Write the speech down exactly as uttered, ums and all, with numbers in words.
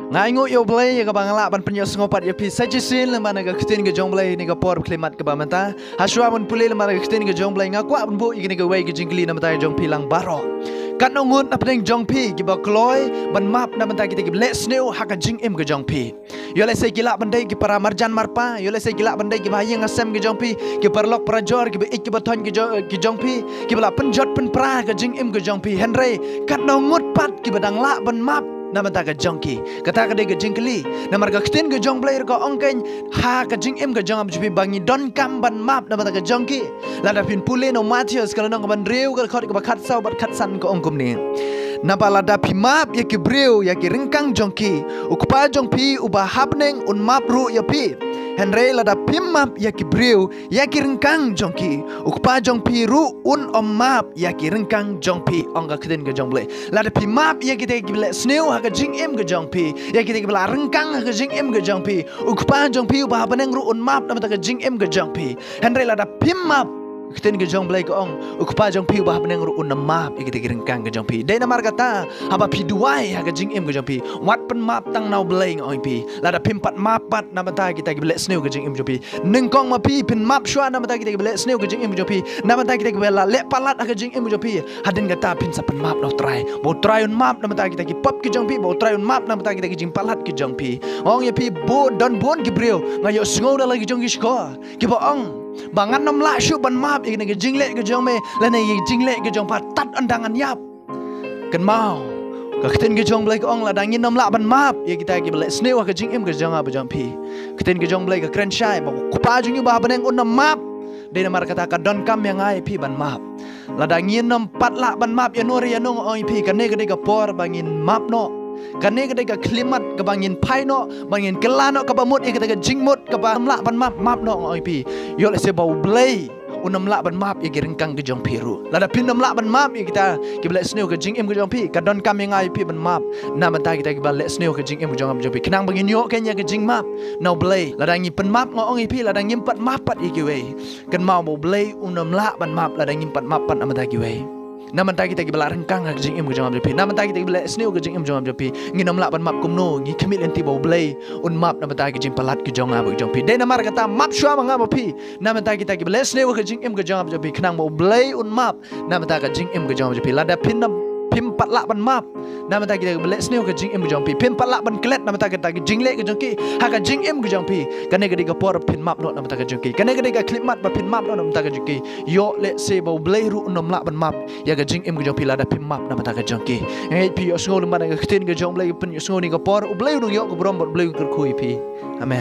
Nga ainguh ïa U Blei ïa kaba nga lah ban pynïohsngew pat ïa phi sa shisien lyngba na ka ktien ka jong U Blei ha kane ka por khyllipmat kaba mynta. Hashwa ban pule lyngba na ka ktien ka jong U Blei, nga kwah ban buh ïa kane kawei ka jingkylli na ka bynta ka jong phi lang baroh. Katno ngut na pdeng jong phi kiba kloi ban map na ka bynta kita kiba leh sniew ha ka jingim ka jong phi? Ïoh lehse ki lah ban dei ki para marjan marpa, ïoh lehse ki lah ban dei kiba ha ïing ha sem ka jong phi, ki paralok parajor, kiba ïeit kiba thoiñ ki jo-, ki jong phi, kiba la pynjot pynpra ka jingim ka jong phi. Hynrei katno ngut pat kiba dang lah ban map na ka bynta ka jong ki? Kata ka dei ka jingkylli. Namar ka ktien ka jong U Blei ruh ka ong kein ha ka jingim ka jong nga bad jong phi ba ngi donkam ban map na ka bynta ka jong ki. Lada phin pule na u Mathaios ka lynnong kaba hynriew ka dkhot kaba khatsaw bad khatsan ka ong kumne: Naba lada phi map ïa ki briew ïa ki ryngkang jong ki, U Kpa jong phi uba ha bneng un map ruh ïa phi. Hynrei lada phim map ïa ki briew ïa ki ryngkang jong ki, U Kpa jong phi ruh un ym map ïa ki ryngkang jong phi, ong ka ktien ka jong U Blei. Lada phi map ïa kita kiba leh sniew ha ka jingim ka jong phi, ïa kita kiba la ryngkang ha ka jingim ka jong phi, U Kpa jong phi uba ha bneng ruh un map na ka bynta ka jingim ka jong phi. Hynrei lada phim map, ka ktien ka jong U Blei ka ong, U Kpa jong phi uba ha bneng ruh un ym map ïa kita ki ryngkang ka jong phi. Dei namar kata, haba phi duwai ha ka jingim ka jong phi, wat pynmap tang na U Blei, nga ong ïa phi. Lada phim pat map pat na ka bynta kita kiba leh sniew ha ka jingim jong phi, nyngkong ma phi phin map shuwa na ka bynta kita kiba leh sniew ha ka jingim jong phi, na ka bynta kita kiba la leh palat ha ka jingim jong phi. Hadien kata phin sa pynmap na U Trai, ba U Trai un map na ka bynta kita ki pop ki jong phi, ba U Trai un map na ka bynta kita ki jingpalat ki jong phi. Nga ong ïa phi, bun, don bun ki briew nga ïohsngew da la ki jong ki shkor kiba ong ba ngan ym lah shuh ban map ïa kane ka jingleh ka jong me lane ïa ka jingleh ka jong pha, tad ynda ngan ïap. Kynmaw, ka ktien ka jong U Blei ka ong, lada ngin ym lah ban map ïa kita kiba leh sniew ha ka jingim ka jong nga bad jong phi, ka ktien ka jong U Blei ka kren shai ba U Kpa jong ngi uba ha bneng un ym map. Dei namar kata ka donkam ïa nga ïa phi ban map. Lada ngin ym pat lah ban map ïano re ïano, nga ong ïa phi, kane ka dei ka por ba ngin map noh. Kane ka dei ka khyllipmat kaba ngin phai noh, ba ngin kylla noh kaba mut ïa kata ka jingmut kaba ym lah ban map, map noh, nga ong ïa phi. Ïoh lehse ba U Blei un ym lah ban map ïa ki ryngkang ka jong phi ruh. Lada phin ym lah ban map ïa kita kiba leh sniew ha ka jingim ka jong phi, ka donkam ïa nga ïa phi ban map na ka bynta kita kiba leh sniew ha ka jingim ka jong nga bad jong phi, khnang ba ngin ïoh kein ïa ka jingmap na U Blei. Lada ngi pynmap, nga ong ïa phi, lada ngim pat map pat ïa kiwei, kynmaw ba U Blei un ym lah ban map lada ngim pat map pat na ka bynta kiwei. Na ka bynta kita kiba la ryngkang ha ka jingim ka jong nga bad jong phi, na ka bynta kita kiba leh sniew ha ka jingim ka jong nga bad jong phi, ngin ym lah ban map kumno? Ngi khmih lynti ba U Blei un map na ka bynta ki jingpalat ki jong nga bad jong phi. Dei namar kata, map shuwa ma nga bad phi na ka bynta kita kiba leh sniew ha ka jingim ka jong nga bad jong phi, khnang ba U Blei un map na ka bynta ka jingim ka jong nga bad jong phi. Lada phin ym, phim pat lah ban map na ka bynta kita kiba leh sniew ha ka jingim ka jong phi, phim pat lah ban klet na ka bynta kita ki jingleh ka jong ki ha ka jingim ka jong phi, kane ka dei ka por phin map noh na ka bynta ka jong ki. Kane ka dei ka khyllipmat ba phin map noh na ka bynta ka jong ki. Ïoh lehse ba U Blei ruh un ym lah ban map ïa ka jingim ka jong phi lada phim map na ka bynta ka jong ki. Nga ngeit phi ïohsngew lyngba na ka ktien ka jong U Blei, phin ïohsngew ha kane ka por, U Blei un ïoh ka burom bad U Blei un kyrkhu ïa phi. Amen.